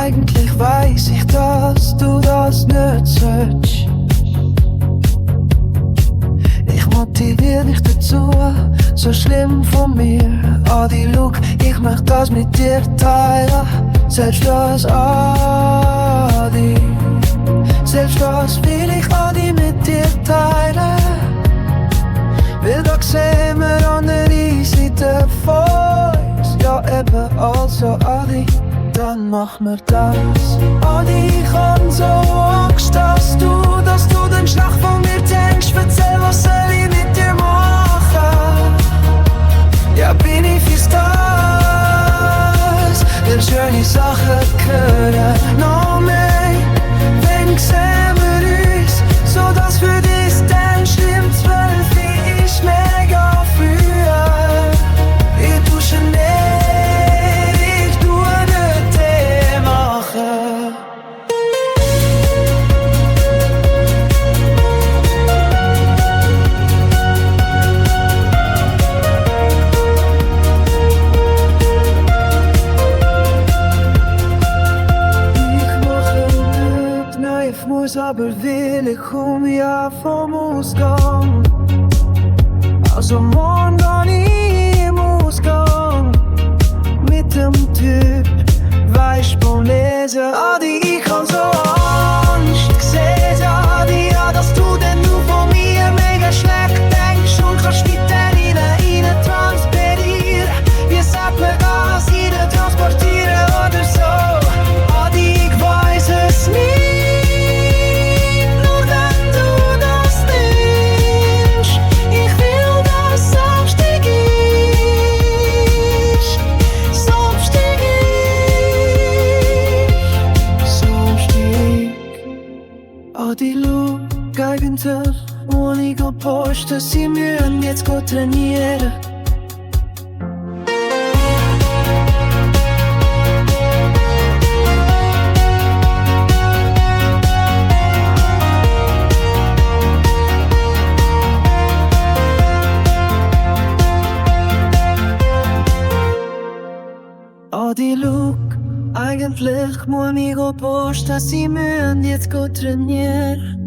Eigentlich weiß ich, dass du das nicht sollst. Ich motivier dich dazu, so schlimm von mir. Adi, look, ich möchte das mit dir teilen. Selbst das, Adi, selbst das will ich, Adi, mit dir teilen. Weil da sehen wir andere Seiten von uns. Ja eben, also Adi, dann mach mir das. Adi, ich hab so Angst, dass du den Schlag von mir denkst. Erzähl, was soll ich mit dir machen? Ja, bin ich fürs das? Denn schöne Sachen gehören noch mehr. Wenn sehen wir uns, so dass für dich dann schlimm 12 ist mega früher. Ich dusche nicht, ich tue nicht Tee machen. Ich muss, aber will ich komm ja vom Ausgang. Also morgen geh ich im Ausgang mit dem Typ, weißt beim Lesen. Adi, ich hab so Angst gesehen, Adi, ja, dass du denn nur von mir mega schlecht denkst und kannst mit der rein transpirieren. Wie sagt man das, rein transportieren oder so? Adi, ich weiß es nicht. Adi, look, eigentlich ohne ich posten, sie müssen jetzt trainieren. Adi, look, eigentlich muss ich posten, sie müssen jetzt trainieren.